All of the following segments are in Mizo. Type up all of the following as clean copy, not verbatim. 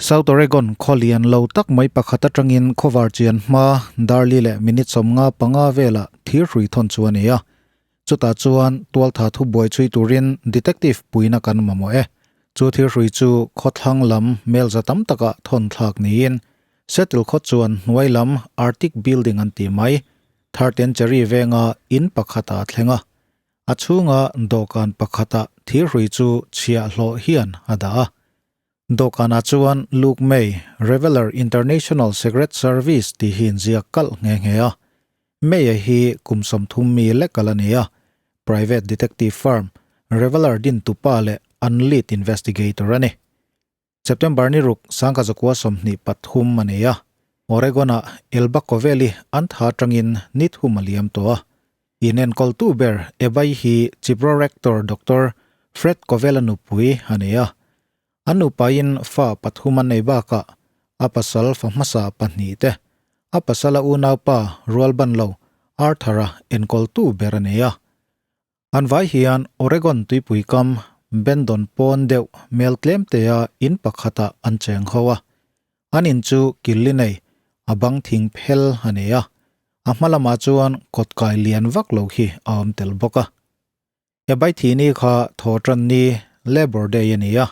South Oregon khaw lian lo tak mai pakhat atangin khawvar chian hma darli leh minute 55 velah thir hrui thawn chu a ni a. Chutah chuan tualtha thu buai chhui turin detective puina kan mamawh e. Chu thir hrui chu khawthlang lam mel za tam takah thawn thlak niin Settle khaw chuan hnuai lam Arctic Building an tih mai Tharten Cherry venga in pakhatah a thleng a. A chhunga dawhkan pakhatah thir hrui chu chhiahhlawh hian a dah a. Dawhkanah chuan Luke May, Reveller International Secret Service tih hi inziak kalh nghe nghe a. May-a hi kum 30 mi lek a la ni a, private detective firm Reveller dintupa leh an lead investigator a ni. September ni ruk 1923 a ni a, Oregon-ah Elba Covelli an tha atangin ni thum a liam tawh a. Inenkawltu ber Ebai hi Chipro Rector Doctor Fred Covella nupui a ni a. An nupain fa pathum an nei bakah a pasal fa hmasa pahnih te, a pasala unaupa rual ban lo Arthur-a enkawltu ber a ni a. An vai hian Oregon tuipui kam Bendon pawn deuh mel tlem tea in pakhatah an cheng ho a. An in chu killi nei, a bang thing phel a ni a. A hma lamah chuan kawtkai lian vak lo hi a awm tel bawk a. Ebai thini kha thaw tan ni Labour Day a ni a.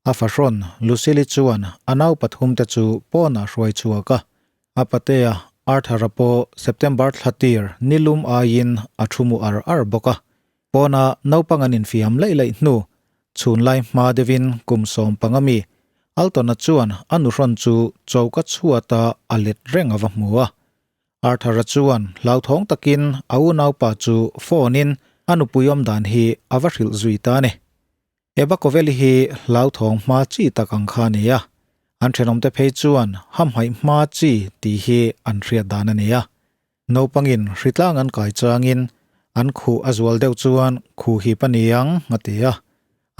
A fahrawn Lucille chuan a nau pathum te chu pawnah hruai chhuak a. A patea Arthur-a pawh September thla tir nilum aiin a thu mu ar ar bawk a. Pawna naupang an infiam laih laih hnu chhunlai hma deuhin kum 15 mi Alton-a chuan a nuhrawn chu choka chhuata a let reng a va hmu a. Arthur-a chuan hlauthawng takin a unaupa chu phone-in a nupui awm dan hi a va hrilh zui ta a ni. Eva Covelli hi hlauthawng hma chi tak ang kha a ni a, an thenawmte phei chuan hamhaih hma chi tih hi an hriat dan a ni a. Naupangin hritlang an kai changin an khuh a zual deuh chuan khuh hip a ni ang a ti a,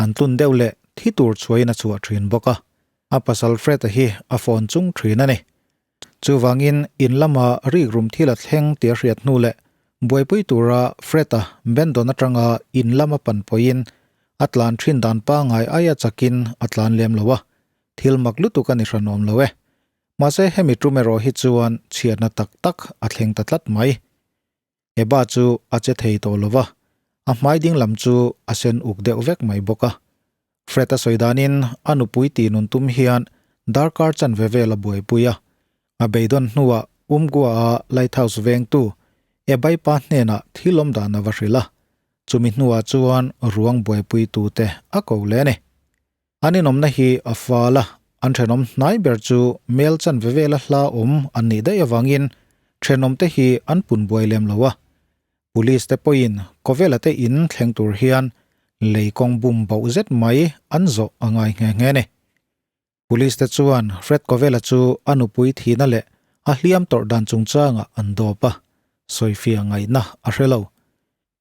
an tlun deuh leh thi tur chhuahin a chhuah thin bawk a, a pasal Fred-a hi a phone chung thin a ni. Chuvangin in lama rikrum thil a thleng tih a hriat hnu leh buaipui tura Fred-a Bendon atanga in lama pan pawhin a tlan thin dan pangngai aia chakin a tlan lem lo a, thil mak lutuk a ni hranawm lo e. Mahse hemi tum erawh hi chuan chhiatna tak tak a thleng ta tlat mai. Eba chu a che thei tawh lo va, a hmai ding lam chu a sen uk deuh vek mai bawk a. Fred a sawi danin a nupui tih nun tum hian darkar chanve vel a buaipui a. A beidawn hnuah Umgua a lighthouse vengtu Ebai pa hnenah thil awm dan a va hrilh a. Chumi hnuah chuan ruang buaipui tute a ko leh a ni. An inawmna hi a fal a, an thenawm hnai ber chu mel chanve vela hla awm an nih daih avangin thenawmte hi an pun buai lem lo a. Police te pawhin Kovela te in thleng tur hian lei kawng bum bauh zet mai an zawh a ngai nghe nghe a ni. Police te chuan Fred Kovela chu a nupui thihna leh a hliam tawrh dan chungchangah an dawp a, sawifiah ngaihna a hre lo.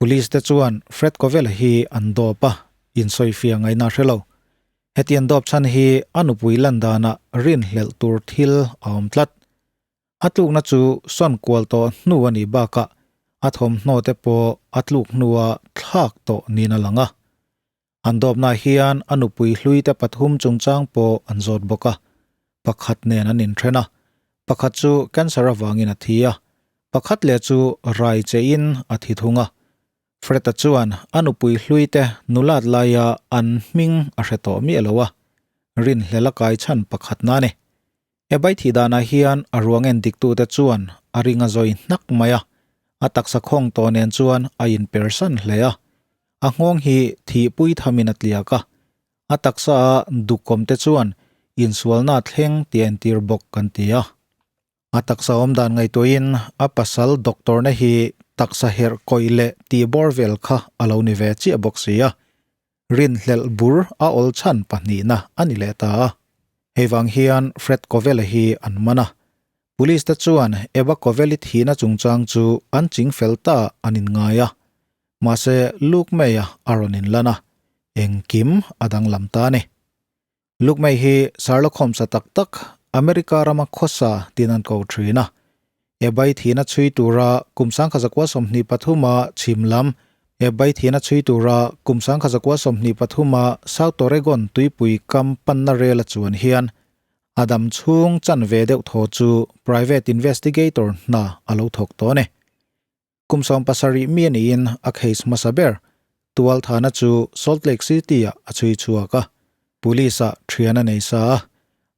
Police te chuan Fred Kovela hi an dawp a, insawifiah ngaihna a hre lo. Heti an dawp chhan hi a nupui lan danah rinhlelh tur thil a awm tlat. A tlukna chu sawn kual tawh hnu a nih bakah a thawmhnaw te pawh a tluk hnua thlak tawh niin a lang a. An dawpnaah hian a nupui hlui te pathum chungchang pawh an zawt bawk a, pakhat nen an inthen a, pakhat chu cancer avangin a thi a, pakhat leh chu rai chein a thi thung a. Fred-a chuan a nupui hlui te nulat laia an hming a hre tawh miah lo a, rinhlel a kai chhan pakhat na a ni. He bai thih danah hian a ruang en diktute chuan a ring a zawi hnak mai a, a taksa khawng tawh nen chuan a inpersan hle a. A nghawng hi thihpui thamin a tliak a, a taksa a dukawmte chuan insualna thleng tih a entir bawk kan ti a. A taksa awmdan ngaihtuahin a pasal doctor na hi taksa herh kawih leh tihbawr vel kha a lo ni ve chiah bawk si a. Rinhlelh bur a awl chhan pahnihna a ni leh ta a. Hei vang hian Fred Kovela hi an man a. Police te chuan Eva Koveli thihna chungchang chu an ching fel ta an inngai a. Mahse Luke May-a a rawn inlan a, engkim a danglam ta a ni. Luke May hi Sherlock Holmes-a tak tak America rama khawsa tiin an ko thin a. Ebai thihna chhui tura kum 1923-a chhim lam Ebai thihna chhui tura kum 1923-a South Oregon tuipui kam panna rel a chuan hian. A dam chhung chan ve deuh thaw chu private investigator hna a lo thawk tawh a ni. Kum 70 mi a niin a case hmasa ber tual thana chu Salt Lake City-ah a chhui chhuak a, Police-ah thian a nei sa a,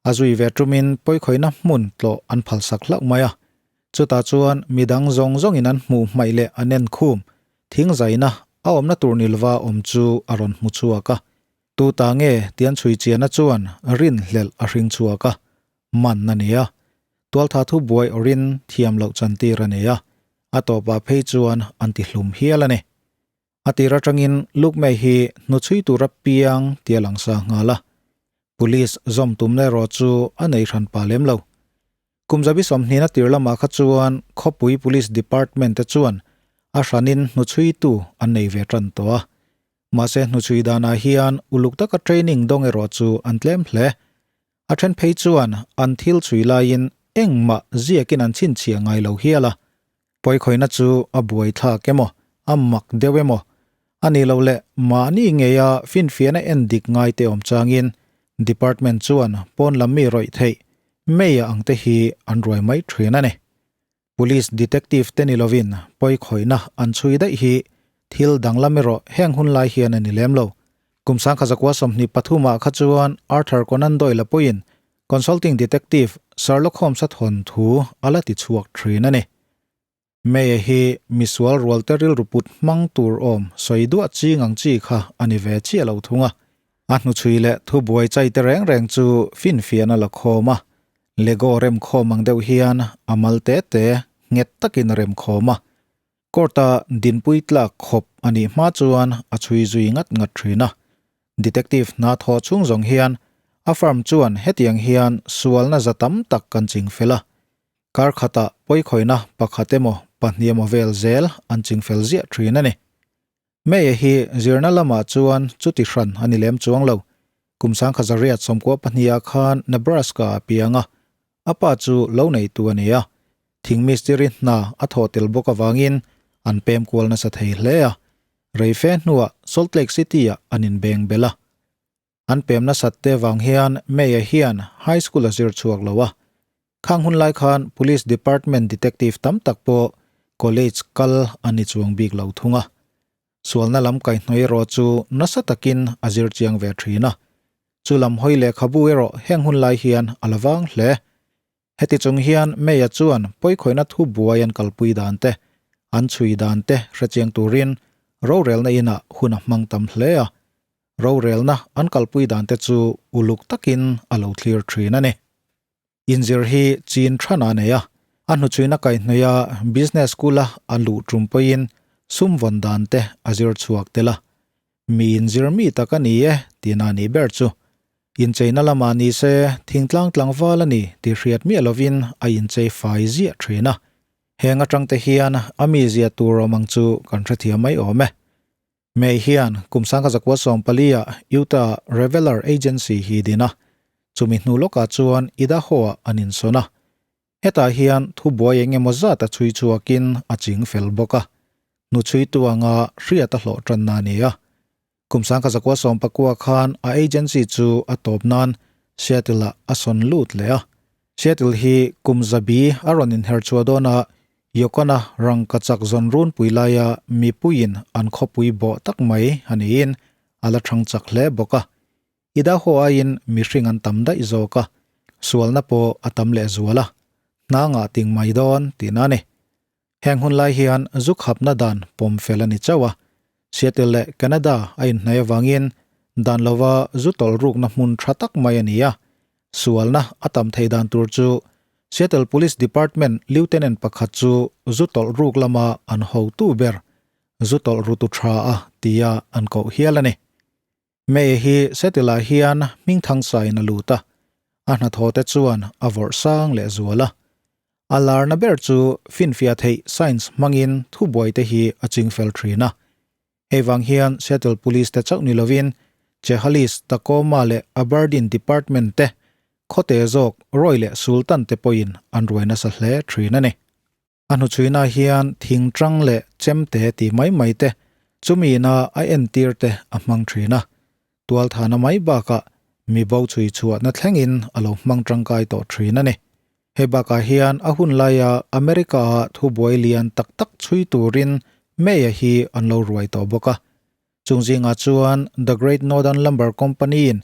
a zui ve tumin pawikhawihna hmun tlawh an phalsak hlauh mai a. Chutah chuan midang zawng zawngin an hmuh hmaih leh an en khum thing zaina a awmna tur ni lova awm chu a rawn hmu chhuak a. Tu ta nge tian chhui chiana chuan rinhlelh a hring chhuak a, man a ni a. Tualtha thu buai awrin thiam loh chantir a nei a, a tawpah phei chuan an ti hlum hial a ni. A tir atangin Lukmei hi hnuchhui tura piang tia lang sa nghal a, Police zawm tumna erawh chu a nei hran pa lem lo. Kum zabi sawmhnihna tir lamah kha chuan khawpui Police Department te chuan a hranin hnuchhuitu an nei ve tan tawh a. Mahse hnuchhui danah hian uluk taka training dawng erawh chu an tlem hle. A then phei chuan an thil chhui laiin engmah ziakin an chhinchhiah ngai lo hial a. Pawikhawihna chu a buai thlak emaw, a mak deuh emaw, a nih loh leh mahni ngeia finfiahna en dik ngai te awm changin Department chuan pawn lam mi rawih theih May-a ang te hi an ruai mai thin a ni. Police detective te ni lovin pawikhawihna an chhui daih hi thil danglam erawh heng hun lai hian a ni lem lo. Kum sangkha zakua 23 ah kha chuan Arthur Conan Doyle-a pawhin consulting detective Sherlock Holmes-a thawn thu a la ti chhuak thin a ni. May-a hi misual rual te rilru put hmang tur awm sawi duah ching ang chi kha a ni ve chiah lo thung a. A hnuchhui leh thubuai chai te reng reng chu finfiahna la khawm a, Lego rem khawm ang deuh hian a mal te te nghet takin a rem khawm a. Court-a dinpui tlak khawp a nih hma chuan a chhui zui ngat ngat thin a. Detective hna thawh chhung zawng hian a firm chuan hetiang hian sualna za tam tak kan ching fel a. Kar khatah pawikhawihna pakhat emaw pahnih emaw vel zel an ching fel ziah thin a ni. May-a hi zirna lamah chuan chuti hran a ni lem chuang lo. Kum sangkha zariat 92 ah khan Nebraska a piang a, a pa chu lo neitu a ni a. Thing mistiri hna a thawh tel bawk avangin an pem kual nasa thei hle a. Reife hnuah Salt Lake City-ah an inbeng belh a. An pem nasat te vang hian May-a hian high school a zir chhuak lo a. Khang hun lai khan Police Department detective tam tak pawh college kal a ni chuang bik lo thung a. Sualna lam kaihhnawih erawh chu nasa takin a zir chiang ve thin a. Chu lam hawi lehkhabu erawh heng hun lai hian a la vang hle. Heti chung hian May-a chuan pawikhawihna thu buai an kalpui dan te, an chhui dan te hrechiang turin rorelna inah hun a hmang tam hle a. Rorelna an kalpui dan te chu uluk takin a lo thlir thin a ni. Inzir hi chin than a nei a, a hnuchhuina kaihhnawih a business school-a a luh tum pawhin sum vawn dan te a zir chhuak tel a. Mi inzir mi tak a ni e tihna a nih ber chu. Incheina lamah ni se thingtlang tlangval a ni tih hriat miah lovin a inchei fai ziah thin a. Heng atang te hian a mizia tur awm ang chu kan hrethiam mai awm e. May hian kum sangkha zakua 14 ah Utah Reveller Agency hi din a, chumi hnu lawkah chuan Idaho-ah an insawn a. Hetah hian thubuai eng emaw zat a chhui chhuakin a ching fel bawk a, hnuchhuitu anga hriat a hlawh tanna a ni a. Kum sangkha zakua 19 khan a agency chu a tawp nan Seattle-ah a sawn lut leh a. Seattle hi kum zabi a rawn inher chhuah dawn a, Yukon-a rangkachak zawn runpui laia mipuiin an khawpui bawh tak mai a niin a la thang chak hle bawk a. Idaho aiin mihring an tam daih zawk a, sualna pawh a tam leh zual a, hna ngah ting mai dawn tihna a ni. Heng hun lai hian zu khapna dan pawm fel a ni chauh a, Seattle leh Canada a inhnaih avangin dan lova zu tawlh rukna hmun tha tak mai a ni a, sualna a tam thei dan tur chu Seattle Police Department Lieutenant pakhat chu zu tawlh ruk lama an hotu ber zu tawlh rutu tha a tia an koh hial a ni. May hi Seattle-ah hian hmingthang sain a lut a, a hnathawhte chuan a vawrh sang leh zual a. A larna ber chu finfiah theih science hmangin thubuaite hi a chingfel thin a. Hei vang hian Seattle Police te chauh ni lovin Chehalis, Tacoma leh Aberdeen Department te khawte zawk Roy leh Sultan te pawhin an ruai nasa hle thin a ni. A hnuchhuina hian thing tang leh chemte tih mai mai te, chumi ina a entir te a hmang thin a. Tualthana mai bakah mi bo chhui chhuahna thlengin a lo hmang tangkai tawh thin a ni. Hei bakah hian a hun laia America-a thubuai lian tak tak chhui turin May-a hi an lo ruai tawh bawk a. Chung zingah chuan The Great Northern Lumber Company-in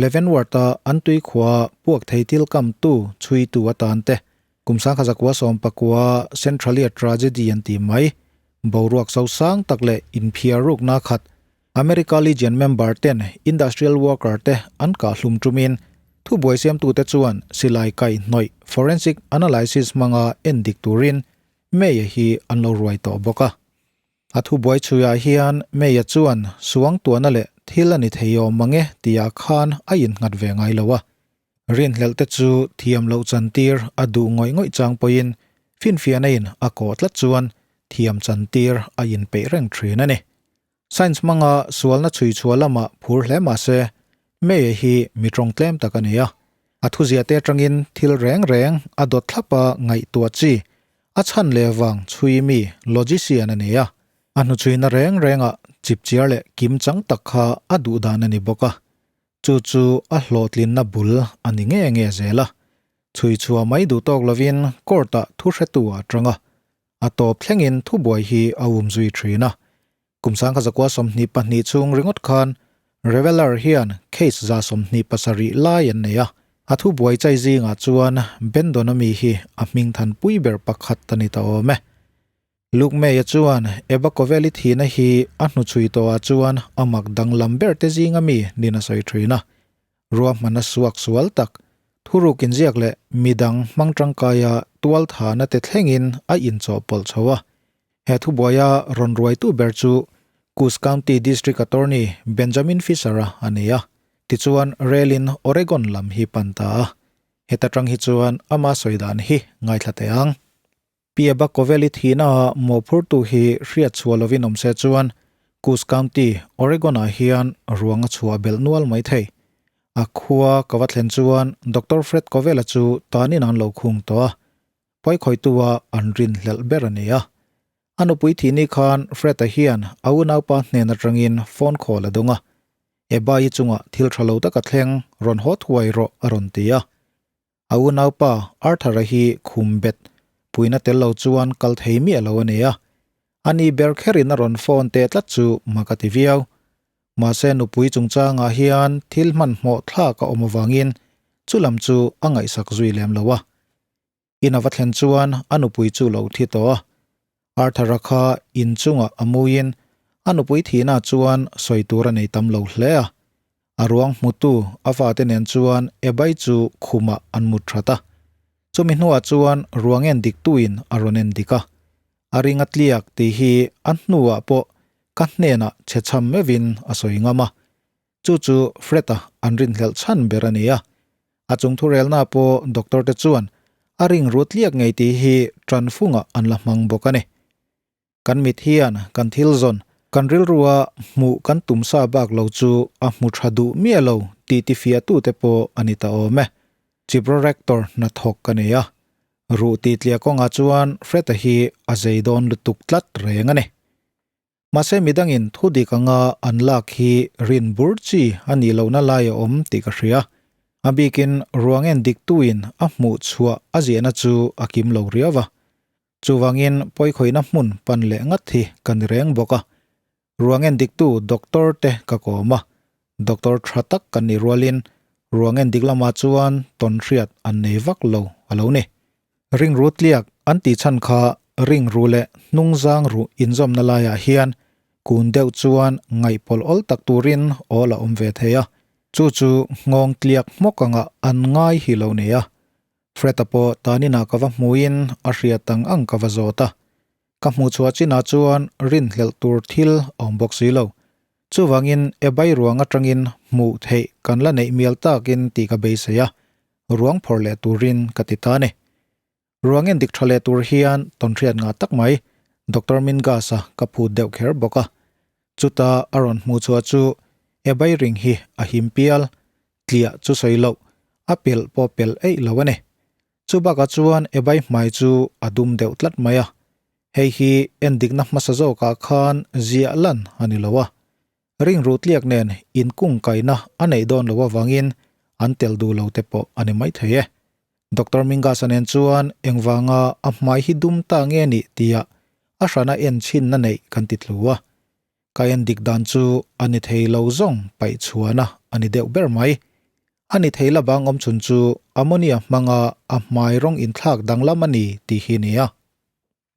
Leavenworth-a an tuikhua puak thei thil kamtu chhuitu atan te, kum 1919 Centralia Tragedy an tih mai, boruak sosang tak leh inphiar rukna khat America Legion member ten industrial worker te an kah hlum tumin thubuai siamtute chuan silai kaihhnawih forensic analysis hmanga endik turin May-a hi an lo ruai tawh bawk a. A thubuai chhuiah hian May-a chuan suang tuahna leh thil a ni thei awm mang e tihah khan a innghat ve ngai lo a. Rinhlelh te chu thiam loh chantir a duh ngawih ngawih chang pawhin finfiahna in a kawh tlat chuan thiam chantir a inpeih reng thin a ni. Science hmanga sualna chhui chhuah lamah phur hle mah se, May-a hi mi tawng tlem tak a ni a. A thuzia te atangin thil reng reng a dawt thlap a ngaihtuah chi, a chhan leh vang chhui mi logician a ni a. A hnuchhuina reng rengah chipchiar leh kim chang tak kha a duh dan a ni bawk a. Chu chu a hlawhtlinna bul a ni nge nge zel a. Chhui chhuah mai duh tawk lovin court-ah thu hretu a tang a. A tawp thlengin thubuai hi a um zui thin a. Kum 1922 chhung ringawt khan Reveller hian case 27 lai an nei a. A thubuai chai zingah chuan Bendon-a mi hi a hming thanpui ber pakhat a ni ta awm e. Luke May-a chuan Eba Covell-i thihna hi a hnuchhui tawhah chuan a mak danglam ber te zinga mi nin a sawi thin a. Ruahman a suak sual tak, thuruk inziak leh midang hmang tangkaia tual thahna te thlengin a inchawhpawlh chho a. He thubuaia rawn ruaitu ber chu Coos County District Attorney Benjamin Fisher-a a ni a. Tichuan rel-in Oregon lam hi pan ta a. Heta tang hi chuan ama sawi dan hi ngaithla teh ang. Pi Eba Covell-i thihna-ah mawhphurtu hi hriat chhuah lovin awm se chuan Coos County, Oregon-ah hian ruang a chhuah belh nual mai thei. A khua ka va thlen chuan Doctor Fred Covell-a chu tanin an lo khung tawh a, pawikhawihtu-a an rinhlelh ber a ni a. A nupui thihni khan Fred-a hian a unaupa hnen atangin phone call a dawng a, Eba-i chungah thil tha lo taka thleng rawn haw thuai rawh a rawn ti a. A unaupa Arthur-a hi khum bet puina tel lo chuan kal thei miah lo a ni a. Ani ber kherin a rawn phone teh tlat chu mak a ti viau. Mahse nupui chungchangah hian thil hmanhmawh thlak a awm avangin chu lam chu a ngaihsak zui lem lo a. In a va thlen chuan a nupui chu lo thi tawh a. Arthur-a kha in chungah a muiin a nupui thihna chuan sawi tur a nei tam lo hle a. A ruang hmutu a fate nen chuan Ebai chu khumah an mut that a. Chumi hnuah chuan ruang en diktuin a rawn en dik a. A ring a tliak tih hi a hnuah pawh ka hnenah chhe chham meuhin a sawi ngam a. Chu chu Fred-a an rinhlelh chhan ber a ni a. A chung thurelna pawh doctor te chuan a ring ru tliak ngei tih hi tanfungah an la hmang bawk a ni. Kan mit hian kan thil zawn, kan rilrua hmuh kan tum sa bak lo chu a hmu tha duh miah lo tih tifiahtute pawh a ni ta awm e. Chiropractor hnathawk ka nei a, ruh tih tliah kawngah chuan Fred-a hi a zei dawn lutuk tlat reng a ni. Mahse midangin thu dik anga an lak hi rin bur chi a nih lohna lai a awm tih ka hria. A bikin ruang en diktuin a hmuh chhuah a ziahna chu a kim lo riau a. Chuvangin pawikhawihna hmun pan leh ngat hi ka ni reng bawk a. Ruang en diktu doctor te ka kawm a, doctor tha tak kan nih rualin ruang en dik lamah chuan tawn hriat an nei vak lo a lo ni. Ring ru tliak an tih chhan kha ring ru leh hnungzang ruh inzawmna laiah hian kun deuh chuan ngaihpawlh awl tak turin awl a awm ve thei a, chu chu nghawng tliak hmawk angah an ngai hi lo ni a. Fred-a pawh taninah ka va hmuin a hriat ang ang ka va zawt a. Ka hmuh chhuah chinah chuan rinhlelh tur thil a awm bawk si lo. Chuvangin Ebai ruang atangin hmuh theih kan la neih mial takin tih ka beisei a, ruang phawrh leh turin ka ti ta a ni. Ruang en dik tha leh tur hian tawnhriat ngah tak mai Doctor Mingas-a ka phut deuh kher bawk a. Chuta a rawn hmuh chhuah chu Ebai ring hi a him pial, tliah chu sawi loh, a pelh pawh pelh eih lo a ni. Chu bakah chuan Ebai hmai chu a dum deuh tlat mai a, hei hi endikna hmasa zawkah khan ziah lan a ni lo a. Ring ru tliak nen inkungkaina a neih dawn loh avangin. an tel duh lo te pawh a ni maithei e. Doctor Mingus-a nen chuan engvanga a hmai hi dum ta nge nih tia a hrana en chhinna neih kan ti tlu a. Ka en dik dan chu a ni thei lo zawng paih chhuahna a ni deuh ber mai. A ni thei la bang awm chhun chu ammonia hmanga a hmai rawng inthlak danglam a ni tih hi a ni a.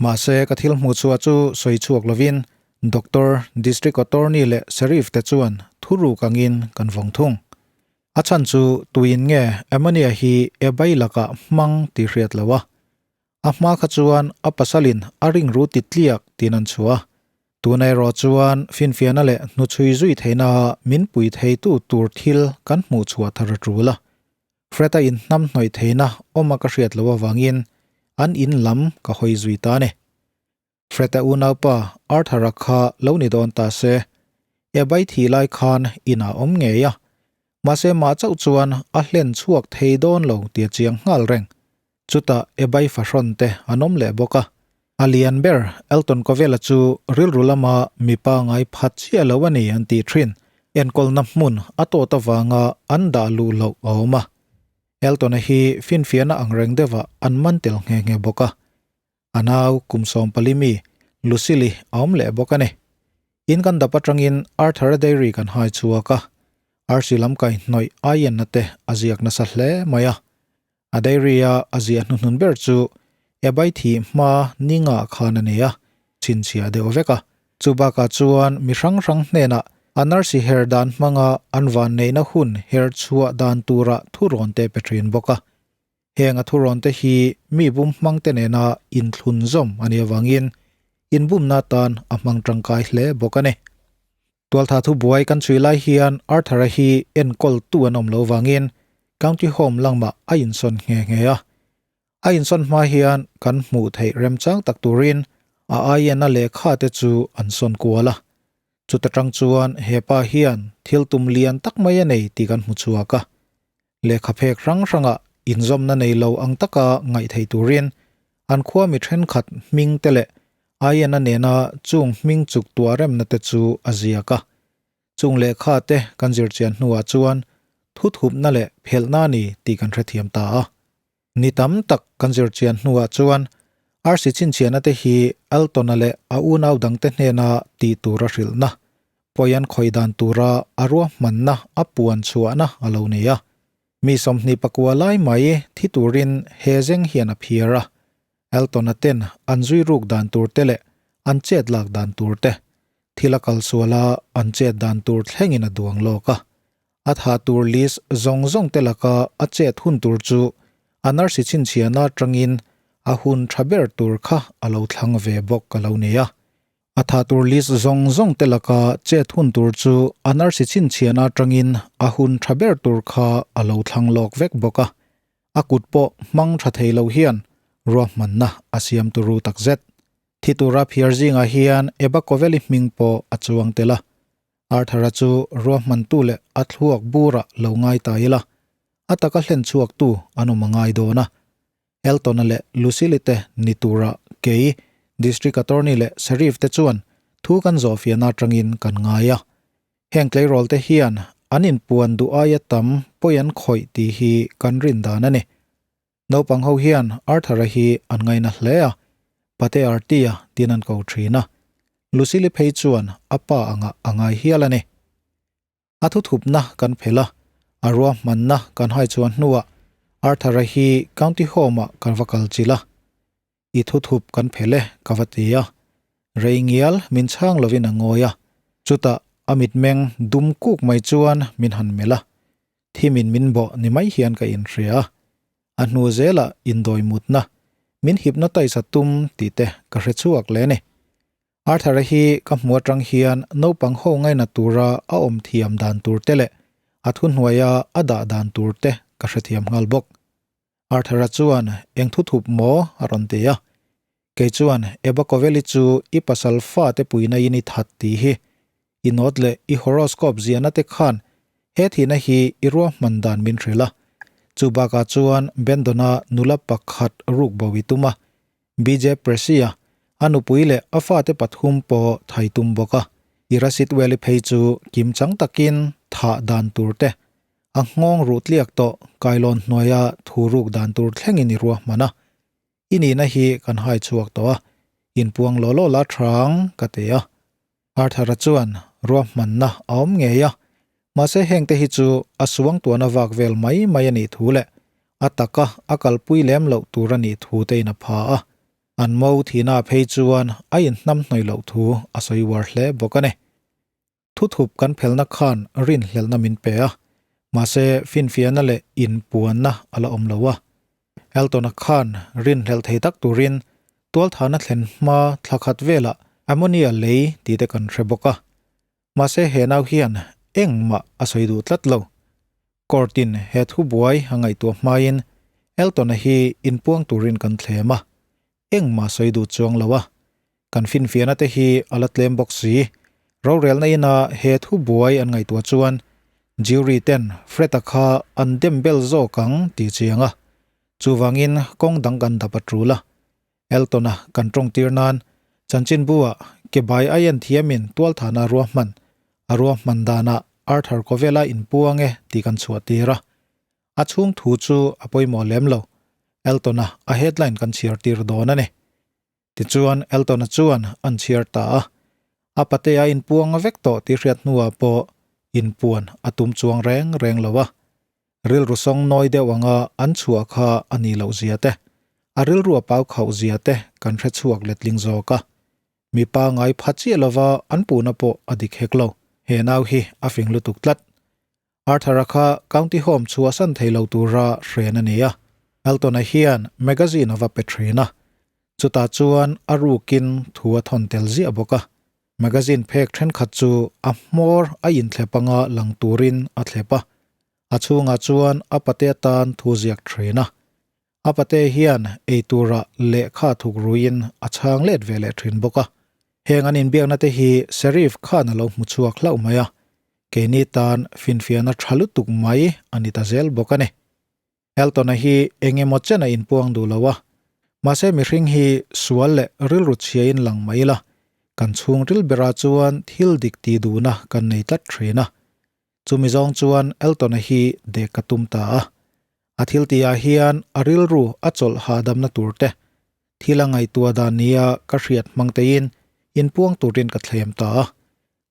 Mahse ka thil hmuh chhuah chu sawi chhuak lovin Doctor, District Attorney leh Sheriff te chuan thu ruk angin kan vawng thung. A chhan chu tuin nge ammonia hi e bai lakah hmang tih hriat lo a. A hma kha chuan a pasalin a ring ru ti tliak tiin an chhuah a. Tuna erawh chuan finfiahna leh hnuchhui zui theihna min pui theitu tur thil kan hmuh chhuah thar a tul a. Fred-a inhnam hnawih theihna awma ka hriat loh avangin an in lam ka hawi zui ta a ni. Fred-a unaupa Arthur-a kha lo ni dawn ta se, e bai thih lai khan inah awm ngei a, mahse mah chauh chuan a hlen chhuak thei dawn lo tih a chiang nghal reng. Chutah e bai fahrawn te an awm leh bawk a. A lian ber Elton Kovela chu rilru lama mipa ngai phat chiah lo a ni an tih thin. Enkawlna hmun a tawt avanga an dah luh loh a awm a. Elton-a hi finfiahna ang reng deuhah an man tel nghe nghe bawk a. A nau kum 40 mi Lucille a awm leh bawk a ni. In kan dap atangin Arthur-a diary kan hai chhuak a, arsi lam kai hnawih aienna te a ziak nasa hle mai a. A diary-a a ziah hnuhnun ber chu Ebai thih hma ninga khan a nei a, chhinchhiah deuh vek a. Chu bakah chuan mi hrang hrang hnenah an arsi her dan hmanga an vanneihna hun her chhuah dan tura thurawn te pe thin bawk a. Heng a thurawnte hi mi bum hmangte nena inthlun zawm a nih avangin inbumna atan a hmang tangkai hle bawk a ni. Tualtha thubuai kan chhui lai hian Arthur-a hi enkawltu an awm lo vangin County Home langmah a insawn nghe nghe a. A insawn hma hian kan hmuh theih remchang tak turin a aienna lehkha te chu an sawn kual a. Chuta tang chuan he pa hian thil tum lian tak mai a nei tih kan hmu chhuak a. Lehkha phek hrang hrangah inzawmna nei lo ang taka ngaih theih turin an khua mi thenkhat hming te leh aienna nena chung hming chuk tuah remna te chu a ziak a. Chung lehkha te kan zir chian hnuah chuan thuthupna leh phelhna a ni tih kan hrethiam ta a. Ni tam tak kan zir chian hnuah chuan arsi chhinchhiahna te hi Elton-a leh a unau dangte hnena tih tur a hrilhna, pawi an khawih dan tura a ruahmanna a puan chhuahna a lo nei a. Mi 24 lai mai thi turin he zeng hian a phiar a. Elton-a ten an zui ruk dan tur te leh an chet lak dan tur te, thil a kal suala an chet dan tur thlengin a duang lawk a. A tha tur list zawng zawng te laka a chet hun tur chu a nurse chhinchhiahna atangin a hun tha ber tur kha a lo thlang ve bawk a lo ni a. A tha tur list zawng zawng te laka chet hun tur chu a nurse chhinchhiahna atangin a hun tha ber tur kha a lo thlang lawk vek bawk a. A kut pawh hmang tha thei lo hian ruahmanna a siam turu takzet. Thi tura phiar zingah hian Eba Koveli hming pawh a chuang tel a. Arthur-a chu ruahmantu leh a thluak burah lo ngai ta ila, a taka hlen chhuaktu an awm a ngai dawn a. Elton-a leh Lucille te ni tura kei, District Attorney leh Sheriff te chuan thu kan zawhfiahna atangin kan ngai a. Heng tleirawl te hian an inpuan duh aia tam pawi an khawih tih hi kan rin dan a ni. Naupang ho hian Arthur-a hi an ngaina hle a, Pate Artie-a tiin an ko thin a. Lucille phei chuan a pa angah a ngai hial a ni. A thuthupna kan phelh a, a ruahmanna kan hai chuan hnuah Arthur-a hi County Home-ah kan va kal chilh a. I thuthup kan phelh e, ka va ti a. Rei ngial min chhang lovin a ngawi a, chutah a mitmeng dum kuk mai chuan min han melh a. Thimin min bawh ni mai hian ka inhria a, a hnu zelah indawi mutna, min hypnotize a tum tih te ka hre chhuak le ni. Arthur-a hi ka hmu atang hian naupang ho ngaina tura a awm thiam dan tur te leh a thuhnuaia a dah dan tur te ka hrethiam nghal bawk. Arthur-a chuan eng thuthup maw a rawn ti a. Kei chuan Ebakoveli chu i pasal fate puina in i that tih hi i note leh i horoscope ziahna te khan he thihna hi i ruahman dan min hrilh a. Chu bakah chuan Bendona nula pakhat ruk bo i tum a. BJ Pressy-a a nupui leh a fate pathum pawh thai tum bawk a. Ira Sitwell-i phei chu kimchang takin thah dan tur te. A nghawng ruh tliak tawh kailawn hnuaia thu ruk dan tur thlengin i ruahman a. I nihna hi kan hai chhuak tawh a, inpuang law law la thang ka ti a. Arthur-a chuan ruahmanna a awm ngei a, mahse hengte hi chu a suangtuahna vak vel mai mai a nih thu leh a taka a kalpui lem loh tur a nih thu tein a pha a. An mo thihna phei chuan a inhnamhnawih loh thu a sawi uar hle bawk a ni. Thuthup kan phelna khan rinhlelhna min pe a, mahse finfiahna leh inpuanna a la awm lo a. Elton-a khan rinhlelh thei tak turin tualthahna thlen hma thla khat velah ammonia lei tih te kan hre bawk a. Mahse he nau hian engmah a sawi duh tlat lo. Court-in he thubuai a ngaihtuah hmain Elton-a hi inpuang turin kan thlem a, engmah sawi duh chuang lo a. Kan finfiahna te hi a la tlem bawk si. Rorelna ina he thubuai an ngaihtuah chuan jury ten Fred-a kha an dem bel zawk ang tih chiang a. Chuvangin kawng dang kan dap a tul a. Elton-a kan tawng tir nan chanchinbu-ah ke bai aian thiamin tualthana ruahman a ruahman danah Arthur Kovela inpuang e tih kan chhuah tir a. A chhung thu chu a pawimawh lem lo. Elton-a a headline kan chhiar tir dawn a ni. Tichuan Elton-a chuan an chhiar ta a, a patea inpuang vek tawh tih hriat hnuah pawh inpuan a tum chuang reng reng lo a. Rilru sawng nawi deuh anga an chhuah kha a nih loh zia te, a rilru a pau khauh zia te kan hre chhuak letling zawk a. Mipa ngai pha chiah lova an puhna pawh a dik hek lo. He nau hi a fing lutuk tlat. Arthur-a kha County Home chhuahsan thei lo tura hren a ni a, Elton-a hian magazine a va pe thin a, chutah chuan a rukin thu a thawn tel ziah bawk a. Magazine phek thenkhat chu a hmawr a inthlep anga lang turin a thlep a, a chhungah chuan a pate atan thu ziak thin a. A pate hian eitura lehkha thuk ruiin a chhang let ve leh thin bawk a. Heng an inbiakna te hi Sheriff khan a lo hmu chhuak hlauh mai a, keini tan finfiahna tha lutuk mai a ni ta zel bawk a ni. Elton-a hi eng emaw chen a inpuang duh lo a, mahse mihring hi sual leh rilru chhiain lang mai ila, kan chhungril berah chuan thil dik tih duhna kan nei tlat thin a. Chumi zawng chuan Elton-a hi dek ka tum ta a. A thil tihah hian a rilru a chawlh hahdamna tur te, thil a ngaihtuah dan nia ka hriat hmang teiin inpuang turin ka thlem ta a.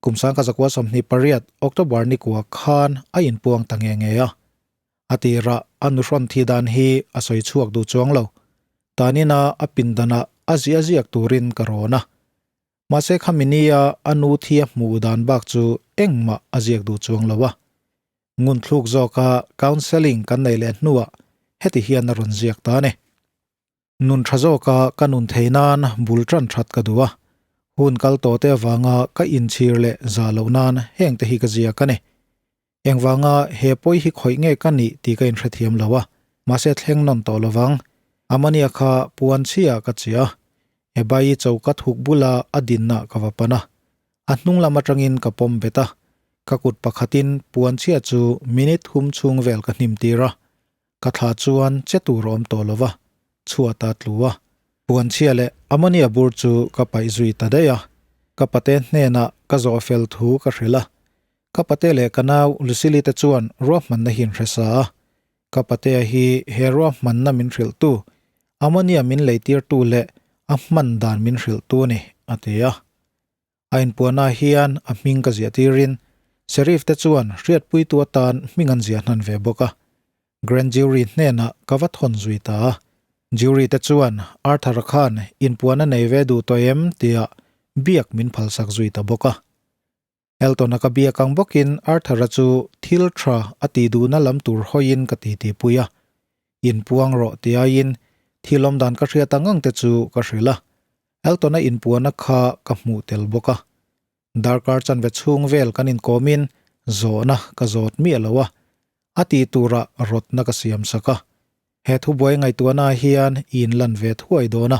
Kum 1928 October nikua khan a inpuang ta nge nge a. A tirah a nuhrawn thih dan hi a sawi chhuak duh chuang lo. Tanina a pindanah a ziah ziak turin ka rawn a. Mahse khami nia a nu thi a hmuh dan bak chu engmah a ziak duh chuang lo a. Ngunthluk zawka counselling kan nei leh hnuah heti hian a rawn ziak ta a ni. Nun tha zawka ka nun thei nan bul tan that ka duh a, hun kal tawh te avanga ka inchhir leh za loh nan heng te hi ka ziak a ni. Engvanga he pawi hi khawih nge ka nih tih ka inhrethiam lo a, mahse thleng nawn tawh lovang. Amania kha puan chhia ka chia a, Ebai choka thuk bula a dinna ka va pan a. A hnung lam atangin ka pawm bet a, ka kut pakhatin puan chhia chu minute hum chhung vel ka hnim tir a, ka thla chuan che tur a awm tawh lo va, chhuat a tlu a. Puan chhia leh ammonia bur chu ka paih zui ta daih a, ka pate hnenah ka zawh fel thu ka hrilh a, Ka pate leh ka nau Lucille te chuan ruahmanna hi an hre sa a. Ka patea hi he ruahmanna min hrilhtu, ammonia min leitirtu leh a hman dan min hrilhtu a ni, a ti a. A inpuahna hian a hming ka ziah tirin Sheriff te chuan hriatpuitu atan hming an ziah hnan ve bawk a. Grand Jury hnenah ka va thawn zui ta a. Jury te chuan Arthur-a khan inpuahna nei ve duh tawh em tia biak min phalsak zui ta bawk a. Elton-a ka biak ang bawkin Arthur-a chu thil tha a tih duhna lam tur hawiin ka titi pui a. Inpuang rawh ti aiin thil awm dan ka hriat ang ang te chu ka hrilh a. Elton-a inpuana kha ka hmuh tel bawk a. Darkar chanve chhung vel kan inkawmin zawhna ka zawt miah lo a. A tih turah rawtna ka siam sak a. He thubuai ngaihtuahna hian i inlan ve thuai dawn a,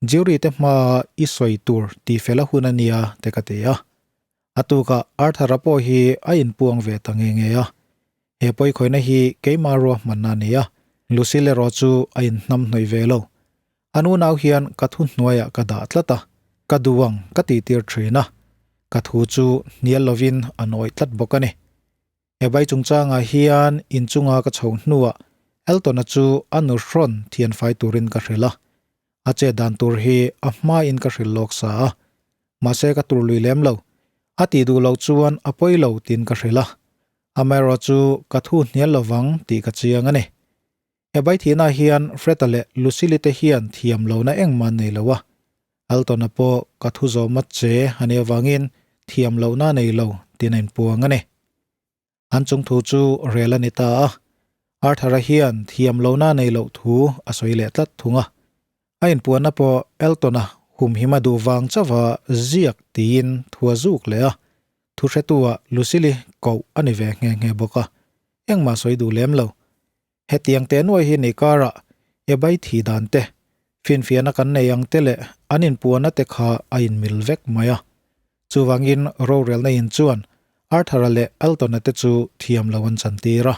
jury te hmaa i sawi tur tih fel a hun a nia te ka ti a. A tukah Arthur-a pawh hi a inpuang ve ta nge nge a. He pawikhawihna hi keimah ruahmanna a ni a, Lucille erawh chu a inhnamhnawih ve lo. An unau hian ka thu hnuaiah ka dah tlat a, ka duh ang ka tihtir thin a, ka thu chu hnial lovin a nawi tlat bawk a ni. Ebai chungchangah hian inchunga ka chho hnuah Elton-a chu a nu hrawn thianfai turin ka hrilh a. A chet dan tur hi a hmain ka hrilh lawk sa a, mahse ka tur lui lem lo. A tih duh loh chuan a pawi lo tiin ka hrilh a. Amaherawh chu ka thu hnial lovang tih ka chiang a ni. Ebai thihna hian Freda leh Lucille te hian thiam lohna engmah an nei lo a. Alton-a pawh ka thu zawm a che a nih avangin thiam lohna a nei lo tiin a inpuang a ni. An chung thu chu rel a ni ta a. Arthur-a hian thiam lohna a nei loh thu a sawi leh tlat thung a. A inpuanna pawh Elton-a humhim a duh vang chauha ziak tiin thu a zuk leh a, thu hretu-ah Lucille koh a ni ve nghe nghe bawk a, engmah sawi duh lem lo. Hetiang teh nuai hi ni karah ebai thi dan te, finfiahna kan nei ang te leh an inpuanna te kha a inmil vek mai a. Chuvangin rorelna in chuan Arthur-a leh Elton-a te chu thiam lo an chantir a.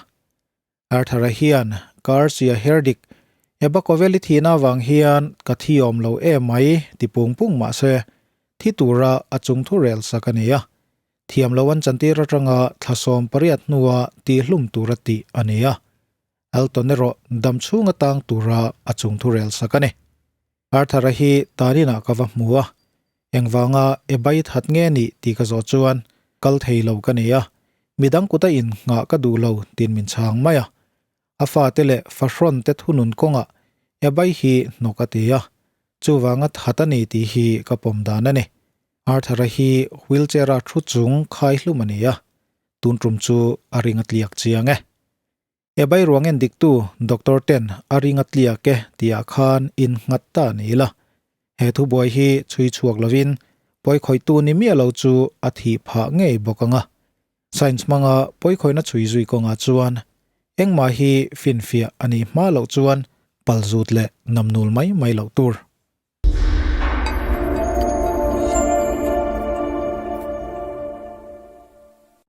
Arthur-a hian Garcia Herdic Ebakoveli thihna avang hian ka thi awm lo em mai ti pung pung mah se, thi tura a chung thu rel sak a ni a. Thiam lo an chantir atanga thla 18 hnua tihhlum tura tih a ni a. Elton erawh dam chhung atang tura a chung thu rel sak a ni. Arthur-a hi taninah ka va hmu a, engvanga e bai that nge nih tih ka zawh chuan kal thei lo ka ni a, midang kuta in nghah ka duh lo tiin min chhang mai a. A fate leh fahrawn te thunun kawngah e bai hi hnawk a ti a, chuvanga that a ni tih hi ka pawm dan a ni. Arthur-a hi wheelchair-a thu chung khai hlum a ni a, tun tum chu a ring a tliak chiang e. E bai ruang en diktu doctor ten a ring a tliak e tihah khan in nghat ta a ni ila. He thubuai hi chhui chhuak lovin pawikhawihtu ni miah lo chu a thih phah ngei bawk ang a. Science hmanga pawikhawihna chhui zui kawngah chuan engmah hi finfiah a nih hma loh chuan palzut leh namnul mai mai loh tur.